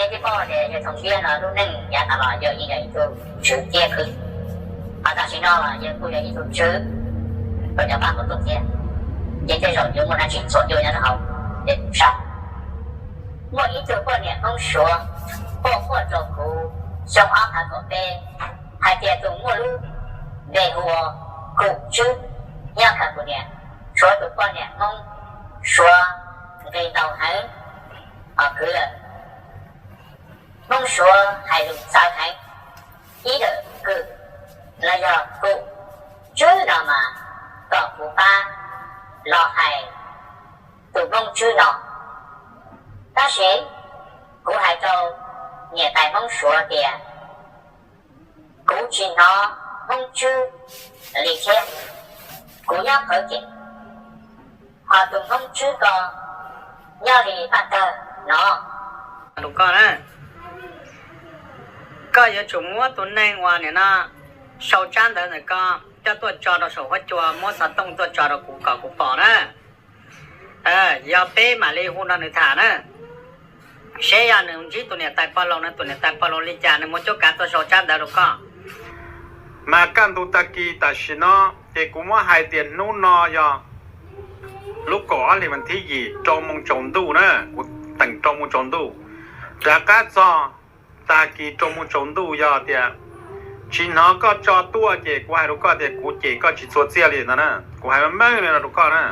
Peb twb paub tias yawg Txoov Siab no lub neej yav tas los yawg yeej yog ib tug tswv txiaj khwv, ho tam sim no los yawg kuj yog ib tug tswv rau cov paj mus tuaj txiaj, ces tej zaum yuav muaj dab tsi txuam ncua nyob rau hauv. Ces kuv saib muaj ib tug poj niam Hmoob Suav quaj quaj rau kuv xyoo ob phav kaum peb hais tias tus muaj lub npe hu ua Kum Tswb nyob California, tshuav tus poj niam Hmoob Suav nqi ntau heev, ho khwv lawm. Hmoob Suav hais lus txawv heev, ib daim kwv los yog Kum Tswb no mas kom kuv pab los hais tus Hmoob Tswb no. Tab sis kuv hais rau niam tais Hmoob Suav tias kuv tsis hnov Hmoob Tswb li thiab, kuv nyob Phawv Kem, ho tus Hmoob Tswb ko nyob li paj tawg no. Rau koj na, koj yuav tsum muab tus neeg uas nim no sau tsab ntawv ntawm koj coj tuaj tso rau saum huab cua, muab xov tooj tuaj tso rau kuv kom kuv pom na. Yog peb mam li hu nrog nws tham na, seb yog nws ntsib tus niam tais pog laus no, tus niam tais pog laus li cas nws muaj cuab kav tuaj sau tsab ntawv rau koj. Mas kaj ntug tag kis tam sim no ces kuv muab hais tias hnub no yog lub kaum ob hlis vas thib yim rau moos tsaus ntuj na, kuv teem rau moos tsaus ntuj. Rov qab txog tag kis rau moos tsaus ntuj yog tias tsis hnov koj tso tuaj ces kuv hais rau koj tias kuv cem koj tsis txhua txiaj li no na, kuv hais meej li no rau koj na.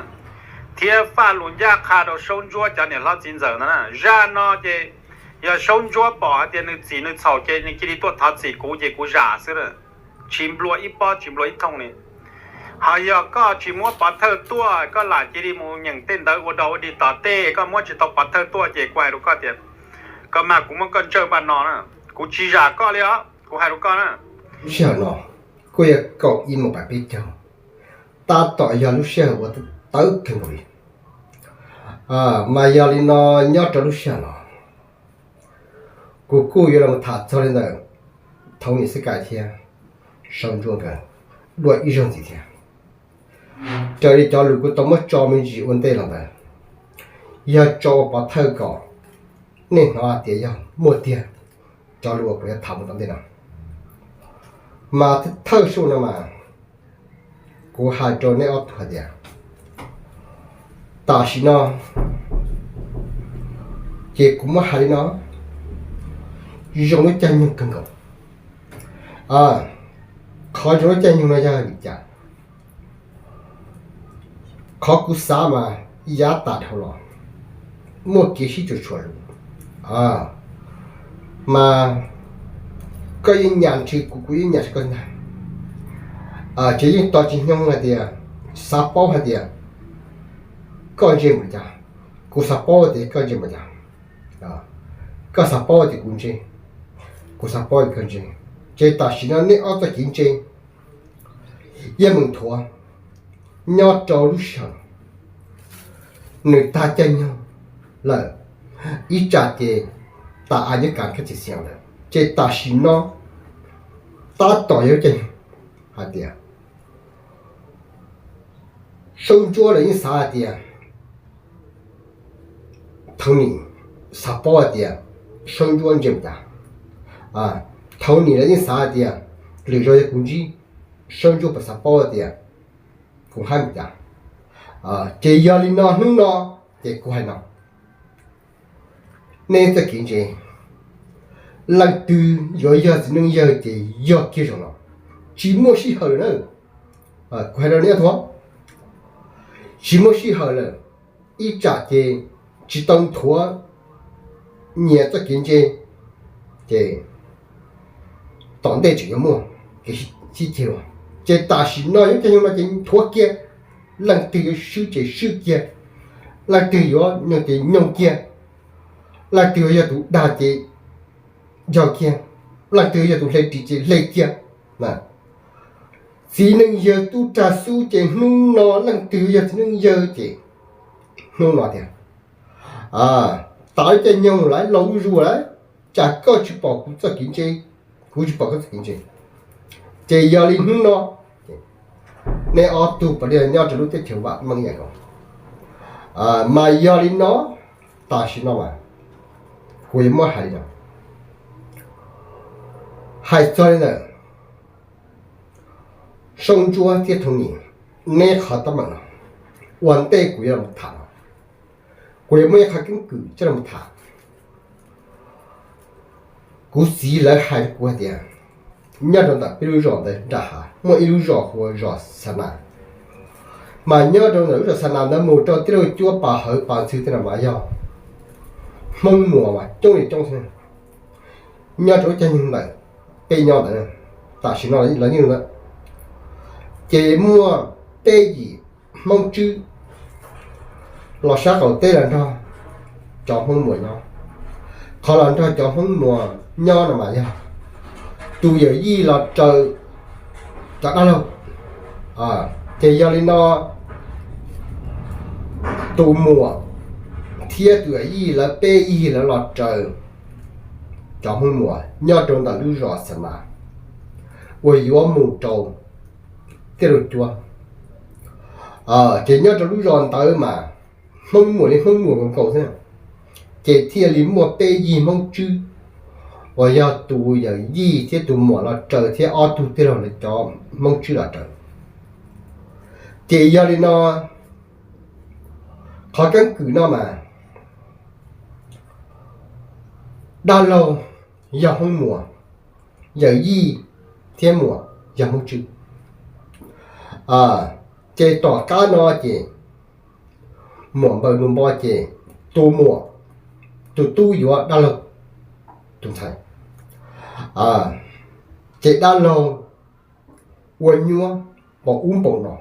Thiab faj lus ncaj qha rau Saub Ntsuab cov niam hlob txiv ntxawm no na, zaj no ces yog Saub Ntsuab pom hais tias nws txim nws txhaum ces nws cia li tuaj thov txim kuv ces kuv zam xwb na, tsis nplua ib pob tsis nplua ib thooj li. Ho yog koj tsis muab pov thawj tuaj, koj lam cia li mus nyeem tej ntawv ua dog ua dig tom tej, koj muab tsis tau pov thawj tuaj ces kuv hais rau koj tias koj mas kuv muab koj ntsawj npaj no na, kuv tsis zam koj li os, kuv hais rau koj na. Lub sij hawm no kuj yog kaum ib moos pam peb caug, tab tom yog lub sij hawm uas tawv kawg nkaus li. Mas yog li no, nyob rau lub sij hawm no kuv kuj yuav los tham txog li ntawm Thoob Nim Xab Kais thiab Saub Ntsuab nkawd dua ib zaug ntxiv thiab. Raws li cov lus kuv tau muab tso me ntsis ua ntej los ntawd, yog tso ua pov thawj kom nej hnov hais tias yog muaj tiag cov lus uas kuv yuav tham mus tom ntej no. Mas thawj zaug no mas kuv hais rau nej ob tug hais tias tam sim no ces kuv muab hais li no, zoo lub caij nyoog kawg nkaus. Qhov zoo lub caij nyoog no yog vim li cas? Qhov kuv xav mas yav tas dhau los muaj kev sib tshua tshua lus, mas koj yeej nyam ntshe kuv, kuv yeej nyam ntshe koj ntag. Ces yeej tos tsis nyoog hais tias xav paub hais tias koj ntse npaum cas, kuv xav paub tias koj ntse npaum cas. Koj xav paub tias kuv ntse, kuv xav paub tias koj ntse. Ces tam sim no nej ob txoj kev ntse yeej meem thuav nyob rau lub sij hawm nws tag caij nyoog lawm, ib tsam ces tas av nyob kav kab txim xias lawm. Ces tam sim no tab tom yog lub caij nyoog hais tias Saub Ntsuab lawv yeej xav hais tias Thoob Nim xav paub hais tias Saub Ntsuab ntse npaum cas. Thoob Nim lawv yeej xav hais tias lwm zaus yog kuv ntsib Saub Ntsuab puas xav paub hais tias kuv haib npaum cas. Ces yog li no hnub no ces kuv hais no, nej txoj kev ntse, leej twg yuav yog txiv neej yawg ces yog kiag zaum no, tsis muaj sij hawm lawm na. Kuv hais rau nej ob tug, tsis muaj sij hawm lawm, ib tsam ces tsis tau nthuav nyias txoj kev ntse, ces tom ntej tseem yuav muaj kev sib ceg. Ces tam sim no yog caij nyoog no ces nthuav kiag, leej twg yuav swb ces swb kiag, leej twg yuav nyoog ces nyoog kiag, leej twg yuav yog tus dag ces yog kiag, leej twg yuav yog tus hle ris ces hle kiag. Txiv neej yawg tub rag xub ces hnub no leej twg yuav yog txiv neej yawg ces hnub no tiag, tas lub caij nyoog lawm, laus zuj zus lawm, tsam koj tsis pom kuv txoj kev ntse, kuv tsis pom koj txoj kev ntse. Ces yog li hnub no, nej ob tug puav leej nyob rau lub teb chaws vam meej ib yam nkaus. Mas yog li no, tam sim no mas kuv yuav muab hais li no, Hais txog li ntawm Soob Ntsuab thiab Thoob Nis, neb qhov teeb meem no, ua ntej kuv yuav los tham no, kuv yuav muaj ib qho keeb kwm coj los tham. Kuv txiv lawv hais rau kuv hais tias, nyob rau ntawm peb lub zos ntawd nram hav muaj ib lub zos hu ua zos Xa Nas, mas nyob rau ntawm lub zos Xa Nas ntawd mus rau tij laug Cuab Pas Hawv Pas Ntxhw tej no mas yog Hmoob Muas mas coob li coob xwb. Nyob rau lub caij nyoog ntawm peb nyob ntawd, tam sim no los yeej li ntawd, ces muaj peb yim Hmoob Tswb los sab qaum teb los nrog cov Hmoob Muas nyob. Qhov los nrog cov Hmoob Muas nyob no mas yog tus yawm yij los raws cov dab laug. Ces yog li no tus muam thiab tus yawm yij lawv peb yig lawv los raws cov Hmoob Muas nyob rau ntawm lub zos Xa Nas uas yuav mus rau tij laug Cuab. Ces nyob rau lub zos ntawd mas Hmoob Muas li Hmoob Muas nkaus nkaus xwb, ces thiaj li muaj peb yig Hmoob Tswb uas yog tus yawm yij thiab tus muam los raws thiab ob tug tij laug lawv cov Hmoob Tswb los raws. Ces yog li no qhov keeb kwm no mas dab laug yog Hmoob Muas, yawm yij thiab muam yog Hmoob Tswb. Ces tom qab no ces muam npaws mus npo ces tus muam, tus tub yuav dab laug tus ntxhais, ces dab laug ua nyuab npaum ub npaum no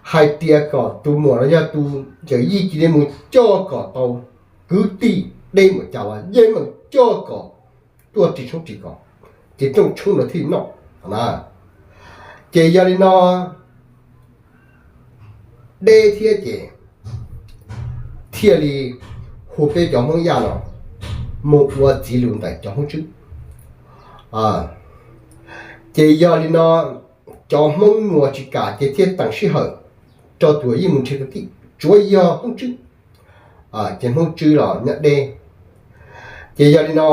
hais tias kom tus muam los yog tus yawm yij cia li mus coj kom tau kwv tij deb mus cas los yeej meem coj kom tuaj ris tshoob ris kos, ces rooj tshoob los thiaj noj na. Ces yog li no deb thiab ces thiaj li hu peb cov Hmoob Yaj no mus ua txiv lus ntawm cov Hmoob Tswb. Ces yog li no cov Hmoob Muas tsis kam ces thiaj teem sij hawm rau tus yij mus nrhiav kwv tij tsuav yog Hmoob Tswb, ces Hmoob Tswb los nyob deb. Ces yog li no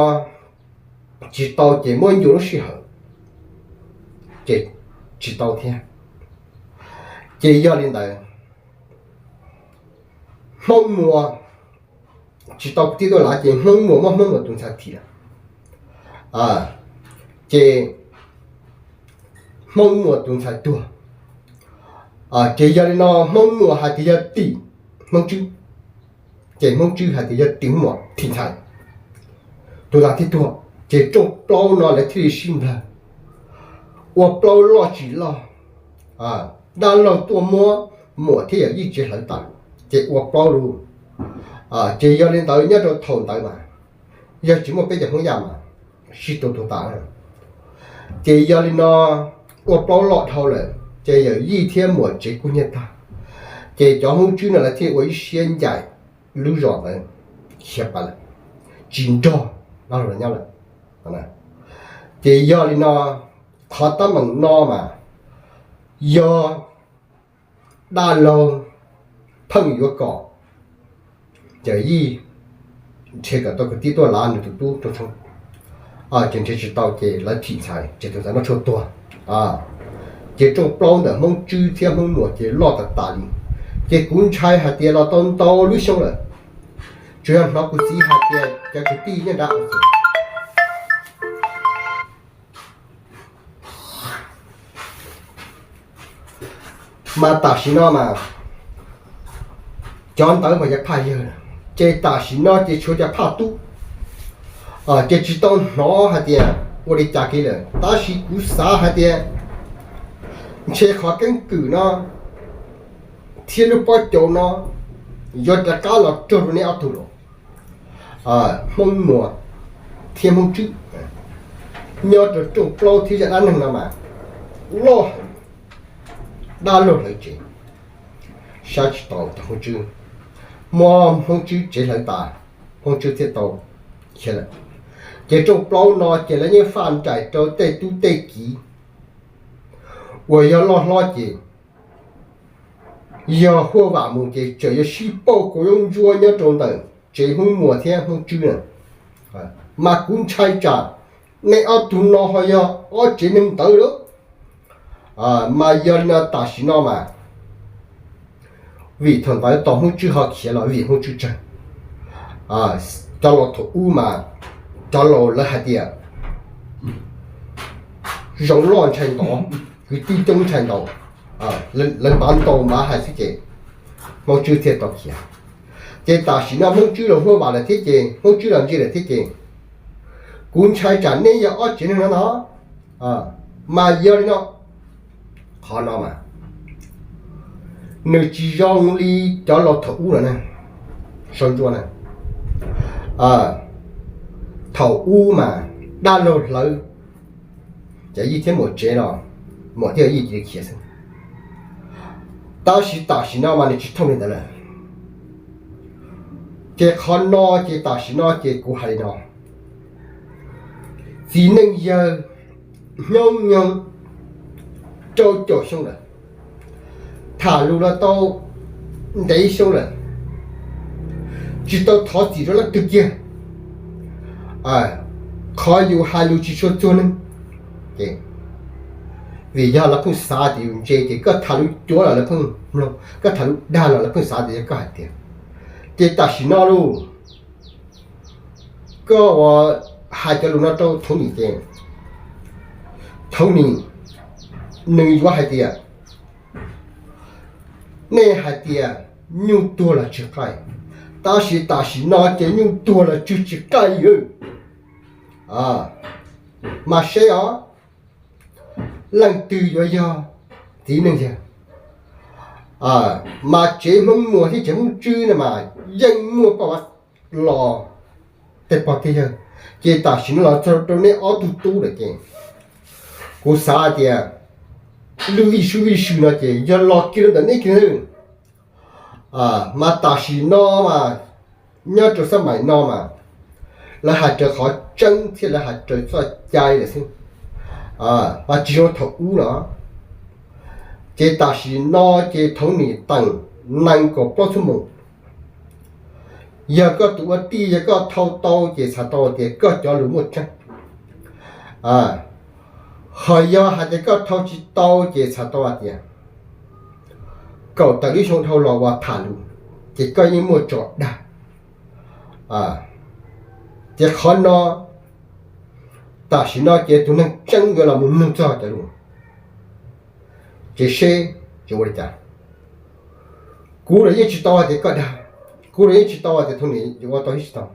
tsis tau ces muab ncua lub sij hawm ces tsis tau thiab. Ces yog li ntawd Hmoob Muas tsis tau kwv tij tuaj lav ces Hmoob Muas muab Hmoob Muas tus ntxhais thim lawm. Ces Hmoob Muas tus ntxhais tuag. Ces yog li no Hmoob Muas hais tias yog tim Hmoob Tswb, ces Hmoob Tswb hais tias yog tim Hmoob Muas thim ntxhais, tus ntxhais thiaj tuag. Ces rooj plaub no lawv thiaj li sib nplawg, ua plaub loj tsis loj, dab laug tuaj muab muam thiab yawm yij tsev hlawv tas, ces ua plaub lus. Ces yog li ntawd nyob rau thaum ntawd mas yog tsis muaj peb cov Hmoob Yaj mas sib tua tuag tas. Ces yog li no ua plaub loj dhau lawm ces yawm yij thiab muam tsev kub hnyiab tag, ces cov Hmoob Tswb no lawv thiaj ua ib siab ncaim lub zos ntawd khiav pais lawm, tsis nrog dab laug nyob lawm. Ces yog li no qhov teeb meem no mas yog dab laug pheej yuav kom yawm yij nrhiav kom tau kwv tij tuaj lav nws tus tub rooj tshoob, ces nrhiav tsis tau ces lawv thim ntxhais ces tus ntxhais no tshuav tuag. Ces rooj plaub ntawm Hmoob Tswb thiab Hmoob Muas ces loj tas tas li. Ces kuv ntshai hais tias los tau ntau lub xyoo lawm, tsuas yog hnov kuv txiv hais tias cov kwv tij nyob nrad mas tam sim no mas cov ntawd mas yog phaj yawg, ces tam sim no ces tshuav cov phaj tub, ces tsis tau hnov hais tias ua li cas kiag lawm. Tab sis kuv xav hais tias ntshe qhov keeb kwm no thiab lub pob cauv no yuav rov qab los raug rau neb ob tug los. Hmoob Muas thiab Hmoob Tswb nyob rau rooj plaub thiab zaj dab neeg no mas loj heev, dab laug hlawv tsev, saib tsis taus cov Hmoob Tswb, muab Hmoob Tswb tsev hlawv tas, Hmoob Tswb thiaj tau khiav lawm. Ces rooj plaub no ces lawv yeej faj nraim rau tej tub tej kiv uas yog loj hlob ces yog huaj vam mus ces tseem yuav sib pauj kaus yeeb ntsuab nyob rau ntawm tsev Hmoob Muas thiab Hmoob Tswb na. Mas kuv ntshai tsam Nej ob tug no ho yog ob tsev neeg ntawd lawm. Mas yog li no tam sim no mas, vim thaum ntawd tau Hmoob Tswb ho khiav los vim Hmoob Tswb tsawg. Cov laus thaum ub mas, cov laus lawv hais tias zoo loj ntshai ntov, kwv tij coob ntshai ntau, lawv npav ntau npav hais xwb ces Hmoob Tswb thiaj tau khiav. Ces tam sim no Hmoob Tswb los huaj vam lawm thiab ces Hmoob Tswb los ntse lawm thiab ces, kuv ntshai tsam nej yog ob tsev neeg no no. Mas yog li no, qhov no mas nws tsis zoo li cov laus thaum ub lawm na, sawv ntsuas na. Thaum ub mas dab laug hlawv, ces yij thiab muam tsev los, muam thiab yij cia li khiav xwb. Tab sis tam sim no mas nws tsis thooj li ntawd lawm. Ces qhov no ces tam sim no ces kuv hais li no, txiv neej yawg hnub nyoog rau caum xyoo lawm, tham lus los tau ntev xyoo lawm, tsis tau thov txim rau leej twg kiag. Qhov yus hais lus tsis tshua txuag neeg, vim yog lawv pheej xav tias yus ntse ces koj tham lus cuav los lawv pheej mloog, koj tham lus dag los lawv pheej xav tias yog koj hais tiag. Ces tam sim no lauj, koj ua hais cov lus no rau Thoob Nim ces Thoob Nim nws yuav hais tias, nej hais tias nyuj tuag los tsw qaij, tab sis tam sim no ces nyuj tuag los tsw tsis qaij li. Mas seb os, leej twg yuav yog txiv neej yawg? Mas tsev Hmoob Muas thiab tsev Hmoob Tswb no mas yeej muaj paj vas los tej pog tej yawg, ces tam sim no los txog rau nej ob tug tub lawm ces kuv xav hais tias lub vij sub vij sw no ces yog los kiag rau ntawm nej kiag. Mas tam sim no mas, nyob rau xab maim no mas lawv hais raws qhov tseeb thiab lawv hais raws txoj cai lawm xwb, mas tsis zoo thaum ub no. Ces tam sim no ces Thoob Nim teem nees nkaum plaub xuab moos. Yog koj tus ua tij yog koj thau tau ces txhais tau tias koj cov lus muaj tseeb. Ho yog hais tias koj thau tsis tau ces txhais tau hais tias kaum tawm lub xyoo dhau los uas tham lus ces koj yeej muaj tso dag. Ces qhov no tam sim no ces tus neeg tseeb yuav los mus mloog txog cov lus, ces seb yuav ua li cas. Kuv los yeej tsis tau hais tias koj dag, kuv los yeej tsis tau hais tias Thoob Nim yuav ua tau thiab tsis tau.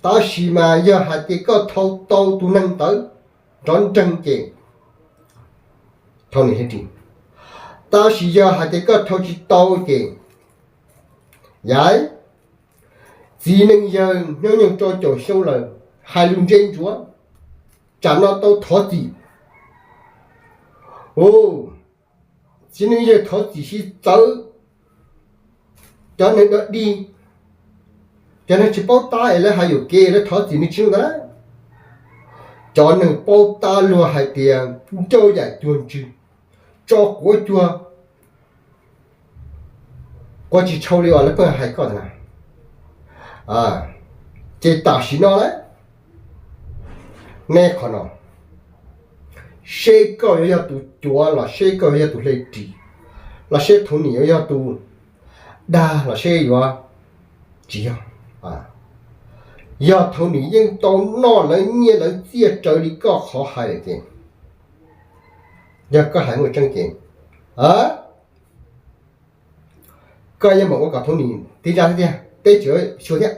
Tab sis mas yog hais tias koj thau tau tus neeg ntawd nrov nreeg ces Thoob Nim thiaj ris. Tab sis yog hais tias koj thau tsis tau ces, yais, txiv neej yawg hnub nyoog rau caum xyoo lawm, hais lus ntse ntsuav, tsam no tau thov txim. Txiv neej yawg thov txim sib txawv, cov neeg dog dig, cov neeg tsis paub tab es lawv hais yuam kev lawv thov txim nws tsis zoo ntawd. Cov neeg paub tab luag hais tias ncauj yam cuag ntsws, tso quav cuag quav tsis tshau li uas lawv pheej hais koj ntawd na. Ces tam sim no lawm, neb qhov no, seb koj yuav yog tus cuav los seb koj yuav yog tus hle ris, los seb Thoob Nim yuav yog tus dag los seb yuav tsis yog. Yog Thoob Nim yeej tau noj lawv nyiaj lawv txiaj raws li koj qhov hais lawm ces, yog koj hais muaj tseeb ces, koj yeej mam ua kom Thoob Nim tib zaj thiab tiag, peb tseem xyuas thiab.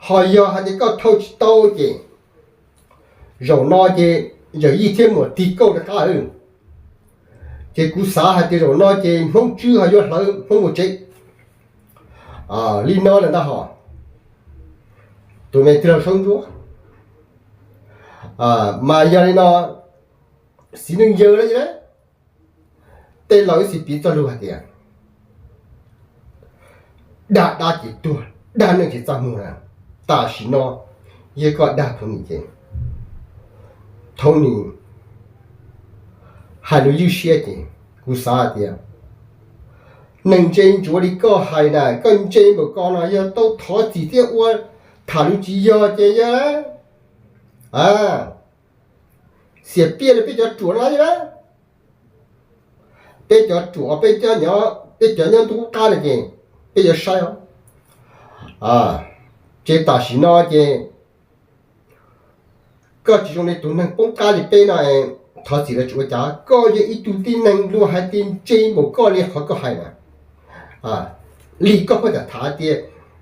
Ho yog hais tias koj thau tsis tau ces, zaum no ces yawm yij thiab muam tig kauj rov qab. Ces kuv xav hais tias zaum no ces Hmoob Tswb ho yuav hlawv Hmoob Muas tsev li no lawm ntag hos. Tus me tij laug Saub Ntsuab, mas yog li no, txiv neej yawg lawm, tej laus ib txhis piv txoj lus hais tias dag dab ces tuag, dag neeg ces txaj muag na. Tam sim no yog koj dag Thoob Nim ces, Thoob Nim hais lus ywj siab ces kuv xav hais tias neeg ntse ntsuav li koj hais na, koj ntse npaum ko no yog tau thov txim thiab ua tham lus tsis yog ces yog, a, Xiam Piaj li peb cov ruam no li na. Peb cov ruam, peb cov nyob, peb cov nyob ntuj qub qab no ces peb yuav saib os. Ces tam sim no ces koj tsis zoo li tus neeg poob qab li peb no, thov txim los tsis ua cas, koj yog ib tug tib neeg luag hais tias ntse npaum koj li qhov koj hais na. Li koj pheej tham tham tias,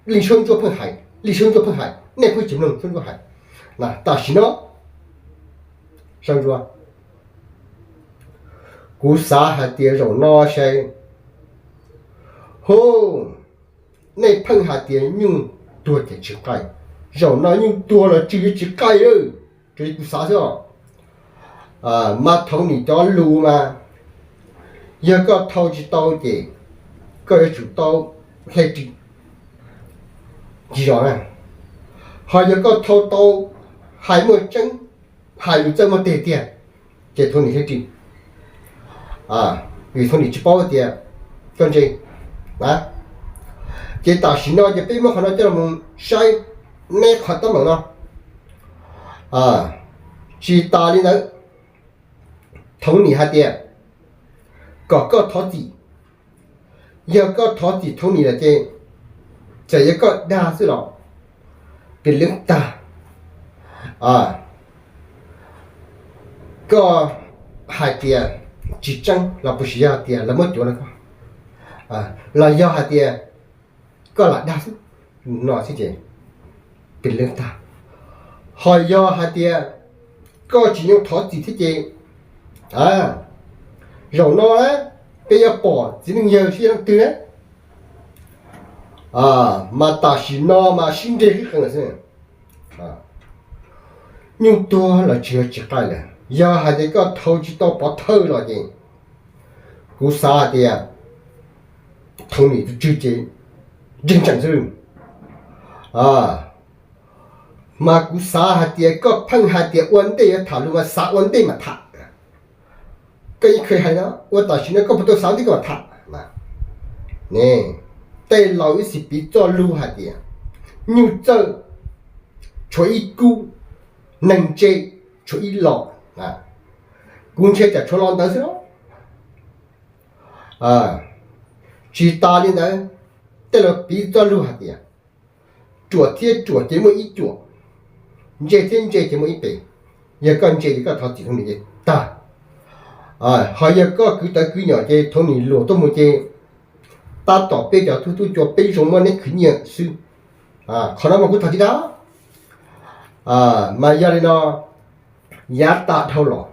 li Saub Ntsuab pheej hais, li Saub Ntsuab pheej hais, nej pheej tsis mloog Saub Ntsuab hais. Tam sim no, Saub Ntsuab, kuv xav hais tias zaum no sai, hu, nej pheej hais tias nyuj tuag ces tsis qaij, zaum no nyuj tuag los tsw yuav tsis qaij lawm, raws li kuv xav xwb os. Mas Thoob Nim cov lus mas, yog koj thau tsis tau ces koj yuav tsum tau hle ris, tsis zos na. Ho yog koj thau tau, hais muaj tseeb, hais lus txawj muaj teg tiag, ces Thoob Nim hle ris, vim Thoob Nim tsis paub tias koj ntse. Ces tam sim no ces peb muab qhov no coj los saib, neb qhov teeb meem no. Tsis tas li ntawd, Thoob Nim hais tias kom koj thov txim. Yog koj thov txim Thoob Nim lawm ces, txawm yog koj dag xwb los pim leej tag. Koj hais tias tsis tseeb los puas sim yog tias lawv muab cuav no koj, los yog hais tias koj lam dag xwb, no xwb ces pim leej tag. Ho yog hais tias koj tsis nyuaj thov txim thiab ces, zaum no na, peb yuav pom txiv neej yawg sib leej twg na. Mas tam sim no mas sib nres sib qees lawm xwb. Nyuj tuag los tsis yog tsis qaij lawm, yog hais tias koj thau tsis tau pov thawj los ces kuv xav hais tias Thoob Nim tus tswv ces ntseeg tseem xwb. Mas kuv xav hais tias koj pheej hais tias ua ntej yuav tham lus mas xav ua ntej mas tham. Koj yeej kheev hais no, ua tam sim no koj puas tau xav ua ntej koj mam tham? Tej laus ib txhis piv txoj lus hais tias nyuj txawj tshuav ib kub, neeg ntse tshuav ib los. Kuv ntshe tsam tshuav los ntawd xwb los. Tsis tas li ntawd, tej laus piv txoj lus hais tias ruam thiab ruam ces muaj ib cuam, ntse thiab ntse ces muaj ib pem. Yog koj ntse ces koj thov txim Thoob Nim ces tag. Ho yog koj kwv tawv kwv nyom ces Thoob Nim luam tuaj mus ces tab tom peb cov tub tub cua peb zoo muab neb khwv nyiaj xwb. Qhov no mas kuv tham tsis dag. Mas yog li no, yav tas dhau los,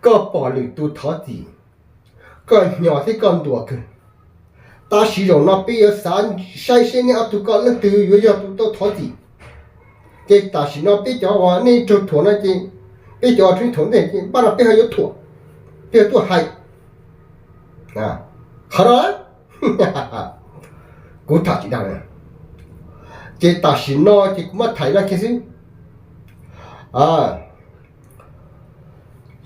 koj pom lwm tus thov txim, koj hnyo thiab koj ntuas kawg. Tab sis zaum no peb yuav xav saib seb neb ob tug koj leej twg yuav yog tus tau thov txim. Ces tam sim no peb cov uas nej raug thuam no ces, peb cov uas raug thuam ntej ces npaj no peb ho yuav thuam, peb yuav tuaj hais. Qhov no kuv tham tsis dag. Ces tam sim no ces kuv muab tham no kiag xwb.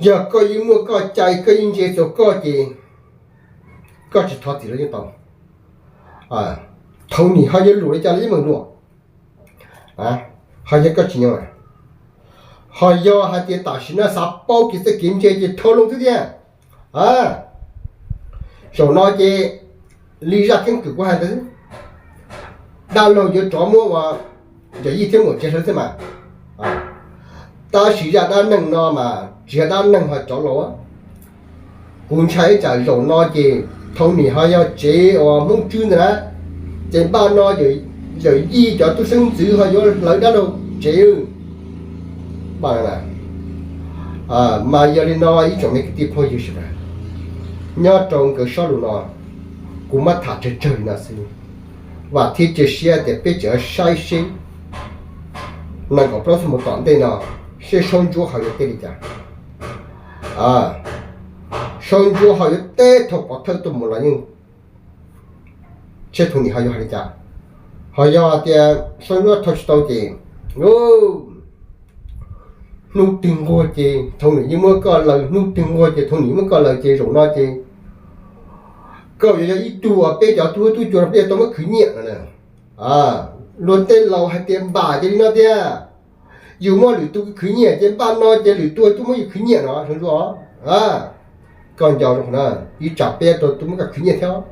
Yog koj yeej muaj koj cai, koj yeej ntse txaus koj ces koj tsis thov txim los yeej tau. Thoob Nim ho yuav luam li cas los yeej meem luam. Ho yog koj tsis nyob, ho yog hais tias tam sim no xav paub kev txawj kev ntse ces thau loo xwb tiag. Zaum no ces li zaj keeb kwm kuv hais ntawd, dab laug yuav rov muab ua yawm yij thiab muam tsev hlawv thiab mas. Tab sis zaj dab neeg no mas tsis yog dab neeg ho cov laus. Kuv ntshai tsam zaum no ces Thoob Nim ho yog tsev uas Hmoob Tswb ntawd na, ces npaj no yawm yij cov tub xeeb ntxwv ho yuav hlawv dab laug tsev. Mas yog li no ib tsoom me kwv tij phooj ywg sawv daws, nyob rau nkawd sob lus no, kuv muab tham tsawg tsawg li no xwb. Vam thiab cia siab tias peb tseem saib seb nees nkaum plaub xuab moos tom ntej no seb Saub Ntsuab ho yuav teb li cas. Saub Ntsuab ho yuav teb thaum pov thawj tuaj mus los yeej, seb Thoob Nim ho yuav hais li cas. Ho yog tias Saub Ntsuab thau tsis tau ces hnub twg nquag ces Thoob Nim yeej muab koj laws, hnub twg nquag ces Thoob Nim yeej muab koj laws ces zaum no ces koj yuav yog ib tug uas peb cov tub huab tub cua no peb yuav tau muab khwv nyiam no. Luag tej laus hais tias npam ces li no tiag, Yus muaj lwm tus khwv nyiaj ces npaj no ces lwm tus tuaj muab yus khwv nyiaj no, zoo dua. Koj nco zoo na, ib tsam peb tuaj tuaj muab koj khwv nyiaj thiab.